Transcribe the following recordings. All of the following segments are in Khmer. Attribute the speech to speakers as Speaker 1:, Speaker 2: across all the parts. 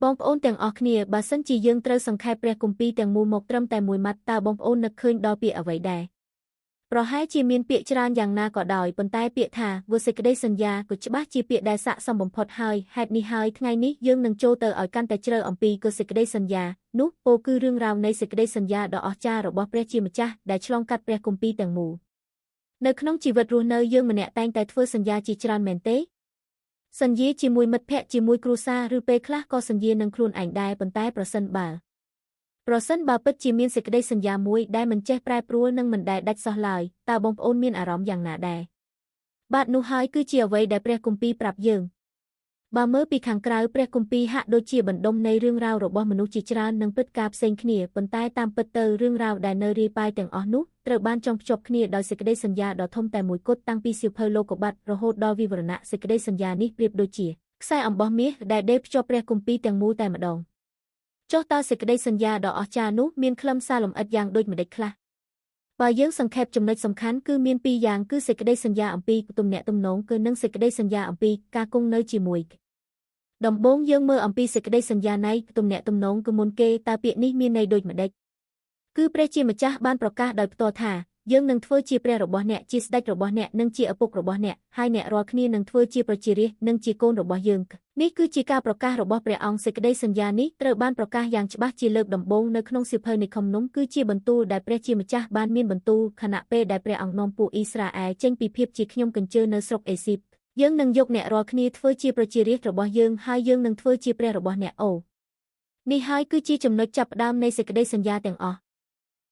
Speaker 1: បងប្អូនទាំងអស់គ្នាបើសិនជាយើងត្រូវសង្ខេបព្រះគម្ពីរទាំងមូលមកត្រឹមតែមួយម៉ាត់តើបងប្អូននឹកឃើញដល់ពាក្យអ្វីដែរប្រហែលជាមានពាក្យច្រើនយ៉ាងណាក៏ដោយប៉ុន្តែពាក្យថាវសេចក្តីសន្យាក៏ច្បាស់ជាពាក្យដែលស័ក្តិសមបំផុតហើយហេតុនេះហើយថ្ងៃនេះយើងនឹងចូលទៅឲ្យកាន់តែជ្រៅអំពីក៏សេចក្តីសន្យានោះពោលគឺរឿងរ៉ាវនៃសេចក្តីសន្យាដ៏អស្ចារ្យរបស់ព្រះជាម្ចាស់ដែលឆ្លងកាត់ព្រះគម្ពីរទាំងមូលនៅក្នុងជីវិតរស់នៅយើងម្នាក់តែងតែធ្វើសន្យាជាច្រើនមែនទេសន្យាជាមួយមិត្តភក្តិជាមួយគ្រួសារឬពេលខ្លះក៏សន្យានឹងខ្លួនឯងដែរប៉ុន្តែប្រសិនបើពិតជាមានសេចក្តីសន្យាមួយដែលមិនចេះប្រែប្រួលនិងមិនដែលដាច់សោះឡើយតើបងប្អូនមានអារម្មណ៍យ៉ាងណាដែរបាទនោះហើយគឺជាអ្វីដែលព្រះគម្ពីរប្រាប់យើងបើមើលពីខាងក្រៅព្រះគម្ពីរហាក់ដូចជាបណ្ដុំនៃរឿងរ៉ាវរបស់មនុស្សជាច្រើននិងព្រឹត្តិការណ៍ផ្សេងគ្នាប៉ុន្តែតាមពិតទៅរឿងរ៉ាវដែលនៅរាយប៉ាយទាំងអស់នោះត្រូវបានចងភ្ជាប់គ្នាដោយសេចក្តីសន្យាដ៏ធំតែមួយគត់តាំងពីសៀវភៅលោកុបាតរហូតដល់វិវរណៈសេចក្តីសន្យានេះប្រៀបដូចជាខ្សែអំបោះមាសដែលដេរភ្ជាប់ព្រះគម្ពីរទាំងមូលតែម្ដងចុះតើសេចក្តីសន្យាដ៏អស្ចារ្យនោះមានខ្លឹមសារលម្អិតយ៉ាងដូចម្តេចខ្លះបើយើងសង្ខេបចំណុចសំខាន់គឺមានពីរយ៉ាងគឺសេចក្តីសន្យាអំពីទំនាក់ទំនងគឺនិងសេចក្តីសន្យាអំពីការគង់នៅជាមួយដំបូងយើងមើលអំពីសេចក្តីសន្យានៃទំនាក់ទំនងគឺមុនគេតើពាក្យនេះមានន័យដូចម្តេចគឺព្រះជាម្ចាស់បានប្រកាសដោយផ្ទាល់ថាយើងនឹងធ្វើជាព្រះរបស់អ្នកជាស្ដេចរបស់អ្នកនិងជាឪពុករបស់អ្នកហើយអ្នករាល់គ្នានឹងធ្វើជាប្រជារាស្ត្រនិងជាកូនរបស់យើងនេះគឺជាការប្រកាសរបស់ព្រះអង្គសេចក្តីសន្យានេះត្រូវបានប្រកាសយ៉ាងច្បាស់ជាលើកដំបូងនៅក្នុងសៀវភៅនៃខំនំគឺជាបន្ទូលដែលព្រះជាម្ចាស់បានមានបន្ទូលខណៈពេលដែលព្រះអង្គនាំពួកអ៊ីស្រាអែលចេញពីភាពជាខ្ញុំកញ្ជើនៅស្រុកអេស៊ីបយើងនឹងយកអ្នករាល់គ្នាធ្វើជាប្រជារាស្ត្ររបស់យើងហើយយើងនឹងធ្វើជាព្រះរបស់អ្នកអូនេះហើយគឺជាចំណុចចាប់ផ្ដើមនៃសេចក្តីសន្យាទាំងអស់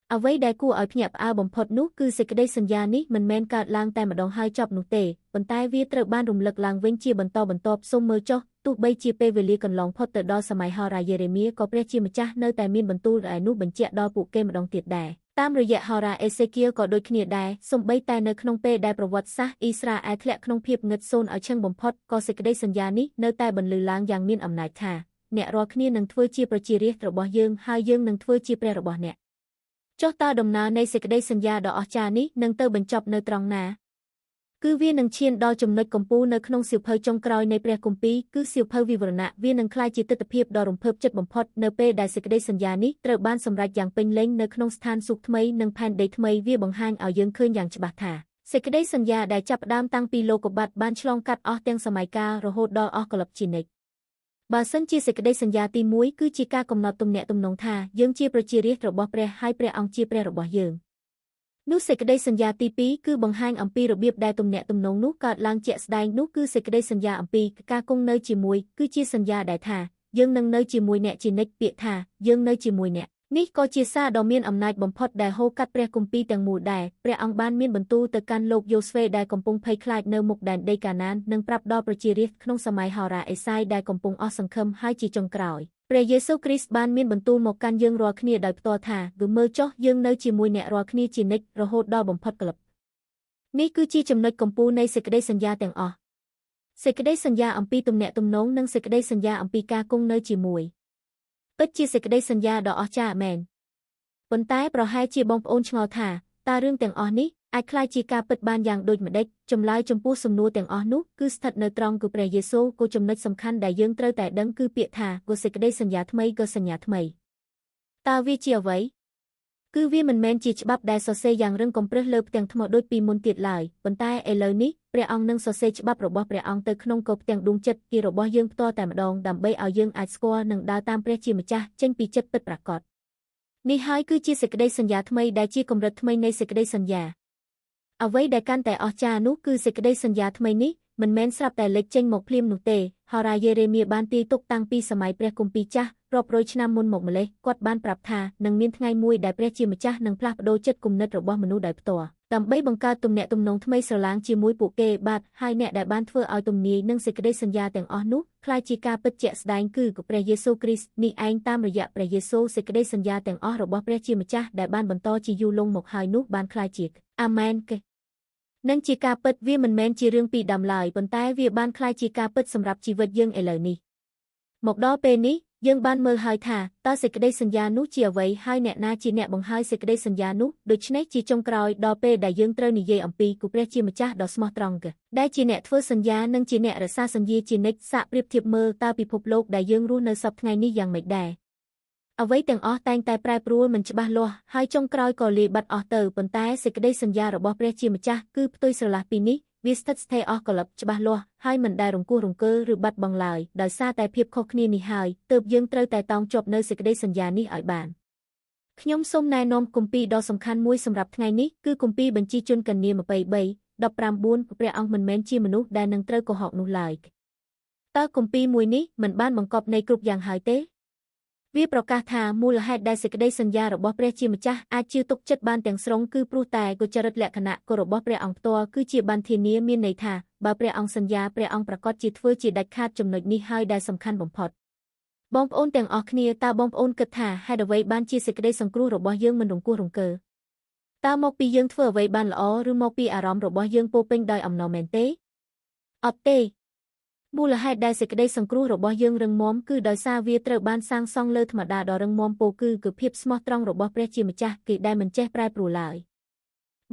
Speaker 1: អ្វីដែលគួរឲ្យភ្ញាក់ផ្អើលបំផុតនោះគឺសេចក្តីសន្យានេះមិនមែនកើតឡើងតែម្ដងហើយចប់នោះទេប៉ុន្តែវាត្រូវបានរំលឹកឡើងវិញជាបន្តបន្ទាប់សូមមើលចុះទោះបីជាពេលវេលាកន្លងផុតទៅដល់សម័យហោរាយេរេមៀក៏ព្រះជាម្ចាស់នៅតែមានបន្ទូលឯនោះបញ្ជាក់ដល់ពួកគេម្ដងទៀតដែរតាមរយៈហោរាអេសេគៀលក៏ដូចគ្នាដែរសូម្បីតែនៅក្នុងពេលដែលប្រវត្តិសាស្ត្រអ៊ីស្រាអែលធ្លាក់ក្នុងភាពងឹតសូន្យឲ្យឈឹងបំផុតក៏សេចក្តីសន្យានេះនៅតែបន្លឺឡើងយ៉ាងមានអំណាចថាអ្នករាល់គ្នានឹងធ្វើជាប្រជារាស្ត្ររបស់យើងហើយយើងនឹងធ្វើជាព្រះរបស់អ្នកចុះតើដំណើរនៃសេចក្តីសន្យាដ៏អស្ចារ្យនេះនឹងទៅបញ្ចប់នៅត្រង់ណាគឺវានឹងឈានដល់ចំណុចកំពូលនៅក្នុងសៀវភៅចុងក្រោយនៃព្រះគម្ពីរគឺសៀវភៅវិវរណៈវានឹងក្លាយជាទិដ្ឋភាពដ៏រំភើបចិត្តបំផុតនៅពេលដែលសេចក្តីសន្យានេះត្រូវបានសម្រេចយ៉ាងពេញលេញនៅក្នុងស្ថានសួគ៌ថ្មីនិងផែនដីថ្មីវាបង្ហាញឲ្យយើងឃើញយ៉ាងច្បាស់ថាសេចក្តីសន្យាដែលចាប់ផ្ដើមតាំងពីលោកុបាតបានឆ្លងកាត់អស់ទាំងសម័យកាលរហូតដល់អស់កលិបជានិច្ចបើសិនជាសេចក្តីសន្យាទី1គឺជាការកំណត់ទំនាក់ទំនងថាយើងជាប្រជារាស្ត្ររបស់ព្រះហើយព្រះអង្គជាព្រះរបស់យើងនោះសេចក្តីសន្យាទី2គឺបង្ហាញអំពីរបៀបដែលទំនាក់ទំនងនោះកើតឡើងជាក់ស្ដែងនោះគឺសេចក្តីសន្យាអំពីការគង់នៅជាមួយគឺជាសន្យាដែលថាយើងនឹងនៅជាមួយអ្នកជានិច្ចពាក្យថាយើងនៅជាមួយអ្នកនេះក៏ជាសារដ៏មានអំណាចបំផុតដែលហូរកាត់ព្រះគម្ពីរទាំងមូលដែរព្រះអង្គបានមានបន្ទូលទៅកាន់លោកយូស្វេដែលកំពុងភ័យខ្លាចនៅមុខដែនដីកាណាននិងប្រាប់ដល់ប្រជារាស្ត្រក្នុងសម័យហោរាអេសាយដែលកំពុងអស់សង្ឃឹមហើយជាចុងក្រោយព្រះយេស៊ូវគ្រីស្ទបានមានបន្ទូលមកកាន់យើងរាល់គ្នាដោយផ្ទាល់ថាគឺមើលចុះយើងនៅជាមួយអ្នករាល់គ្នាជានិច្ចរហូតដល់បំផុតក្លឹបនេះគឺជាចំណុចកំពូលនៃសេចក្តីសន្យាទាំងអស់សេចក្តីសន្យាអំពីទំនាក់ទំនងនិងសេចក្តីសន្យាអំពីការគង់នៅជាមួយពិតជាសេចក្តីសន្យាដ៏អស្ចារ្យមែនប៉ុន្តែប្រហែលជាបងប្អូនឆ្ងល់ថាតើរឿងទាំងអស់នេះអាចក្លាយជាការពិតបានយ៉ាងដូចម្តេចចម្លើយចំពោះសំណួរទាំងអស់នោះគឺស្ថិតនៅត្រង់គឺព្រះយេស៊ូវក៏ចំណុចសំខាន់ដែលយើងត្រូវតែដឹងគឺពាក្យថាក៏សេចក្តីសន្យាថ្មីក៏សញ្ញាថ្មីតើវាជាអ្វីគឺវាមិនមែនជាច្បាប់ដែលសរសេរយ៉ាងរឹងកំព្រឹសលើផ្ទាំងថ្មដូចពីមុនទៀតឡើយប៉ុន្តែឥឡូវនេះព្រះអង្គនឹងសរសេរច្បាប់របស់ព្រះអង្គទៅក្នុងកោផ្ទាំងដួងចិត្តគេរបស់យើងផ្ទាល់តែម្ដងដើម្បីឲ្យយើងអាចស្គាល់និងដើរតាមព្រះជាម្ចាស់ចេញពីចិត្តពិតប្រាកដនេះហើយគឺជាសេចក្តីសន្យាថ្មីដែលជាកម្រិតថ្មីនៃសេចក្តីសន្យាអ្វីដែលកាន់តែអស្ចារ្យនោះគឺសេចក្តីសន្យាថ្មីនេះមិនមែនស្រាប់តែលេចចេញមកភ្លាមនោះទេហោរាយេរេមៀបានទាយទុកតាំងពីសម័យព្រះគម្ពីរចាស់រាប់រយឆ្នាំមុនមកម្លេះគាត់បានប្រាប់ថានឹងមានថ្ងៃមួយដែលព្រះជាម្ចាស់នឹងផ្លាស់ប្ដូរចិត្តគំនិតរបស់មនុស្សដោយផ្ទាល់ដើម្បីបង្កើតទំនាក់ទំនងថ្មីស្រឡាងជាមួយពួកគេបាទហើយអ្នកដែលបានធ្វើឲ្យទំនាយនិងសេចក្តីសន្យាទាំងអស់នោះក្លាយជាការពិតជាក់ស្ដែងគឺព្រះយេស៊ូវគ្រីស្ទនេះឯងតាមរយៈព្រះយេស៊ូវសេចក្តីសន្យាទាំងអស់របស់ព្រះជាម្ចាស់ដែលបានបន្តជាយូរលង់មកហើយនោះបានក្លាយជាអាមែនគេនឹងជាការពិតវាមិនមែនជារឿងពីដើមឡើយប៉ុន្តែវាបានក្លាយជាការពិតសម្រាប់ជីវិតយើងឥឡូវនេះមកដល់ពេលនេះ យើងបានមើលហើយថាតើសេចក្តីសន្យានោះជាអ្វីហើយអ្នកណាជាអ្នកបង្ហើយសេចក្តីសន្យានោះដូច្នេះជាចុងក្រោយដល់ពេលដែលយើងត្រូវនិយាយអំពីគូព្រះជាម្ចាស់ដ៏ស្មោះត្រង់កដែលជាអ្នកធ្វើសន្យានិងជាអ្នករក្សាសន្យាជានិច្ចសាកប្រៀបធៀបមើលតើពិភពលោកដែលយើងរស់នៅសព្វថ្ងៃនេះយ៉ាងម៉េចដែរអ្វីទាំងអស់តែងតែប្រែប្រួលមិនច្បាស់លាស់ហើយចុងក្រោយក៏លាយបាត់អស់ទៅប៉ុន្តែសេចក្តីសន្យារបស់ព្រះជាម្ចាស់គឺផ្ទុយស្រឡះពីនេះវាស្ថិតស្ថេរអស់កលិបច្បាស់លាស់ហើយមិនដែលរង្គោះរង្គើឬបាត់បង់ឡើយដោយសារតែភាពខុសគ្នានេះហើយទើបយើងត្រូវតែតោងជាប់នៅសេចក្តីសន្យានេះឲ្យបានខ្ញុំសូមណែនាំគម្ពីរដ៏សំខាន់មួយសម្រាប់ថ្ងៃនេះគឺគម្ពីរបញ្ជីជនកញ្ញា23:19ព្រះអង្គមិនមែនជាមនុស្សដែលនឹងត្រូវកុហកនោះឡើយតើគម្ពីរមួយនេះមិនបានបង្កប់នៃគ្រប់យ៉ាងហើយទេវាប្រកាសថាមូលហេតុដែលសេចក្តីសន្យារបស់ព្រះជាម្ចាស់អាចជឿទុកចិត្តបានទាំងស្រុងគឺព្រោះតែកុចរិតលក្ខណៈរបស់ព្រះអង្គផ្ទាល់គឺជាបានធានាមានន័យថាបើព្រះអង្គសន្យាព្រះអង្គប្រាកដជាធ្វើជាដាច់ខាតចំណុចនេះហើយដែលសំខាន់បំផុតបងប្អូនទាំងអស់គ្នាតើបងប្អូនគិតថាហេតុអ្វីបានជាសេចក្តីសង្គ្រោះរបស់យើងមិនរង្គោះរង្គើតើមកពីយើងធ្វើអ្វីបានល្អឬមកពីអារម្មណ៍របស់យើងពោពេញដោយអំណរមែនទេអត់ទេមូលហេតុដែលសេចក្តីសង្គ្រោះរបស់យើងរឹងមាំគឺដោយសារវាត្រូវបានសាងសង់លើធម្មតាដ៏រឹងមាំពោគឺភាពស្មោះត្រង់របស់ព្រះជាម្ចាស់គេដែលមិនចេះប្រែប្រួលឡើយ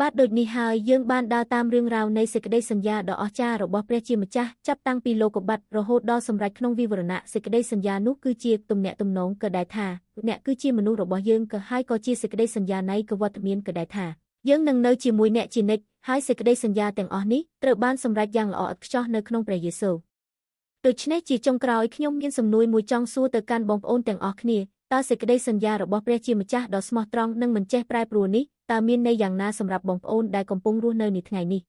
Speaker 1: បាទដូចនេះហើយយើងបានដើរតាមរឿងរ៉ាវនៃសេចក្តីសន្យាដ៏អស្ចារ្យរបស់ព្រះជាម្ចាស់ចាប់តាំងពីលោកុបាតរហូតដល់សម្រេចក្នុងវិវរណៈសេចក្តីសន្យានោះគឺជាទំនាក់ទំនងក៏ដែលថាអ្នកគឺជាមនុស្សរបស់យើងក៏ហើយក៏ជាសេចក្តីសន្យានៃកវត្តមានក៏ដែលថាយើងនឹងនៅជាមួយអ្នកជានិច្ចហើយសេចក្តីសន្យាទាំងអស់នេះត្រូវបានសម្រេចយ៉ាងល្អឥតខ្ចោះនៅក្នុងព្រះយេស៊ូវដូច្នេះជាចុងក្រោយខ្ញុំមានសំណួរមួយចង់សួរទៅកាន់បងប្អូនទាំងអស់គ្នាតើសេចក្តីសន្យារបស់ព្រះជាម្ចាស់ដ៏ស្មោះត្រង់និងមិនចេះប្រែប្រួលនេះតើមានន័យយ៉ាងណាសម្រាប់បងប្អូនដែលកំពុងរស់នៅនាថ្ងៃនេះ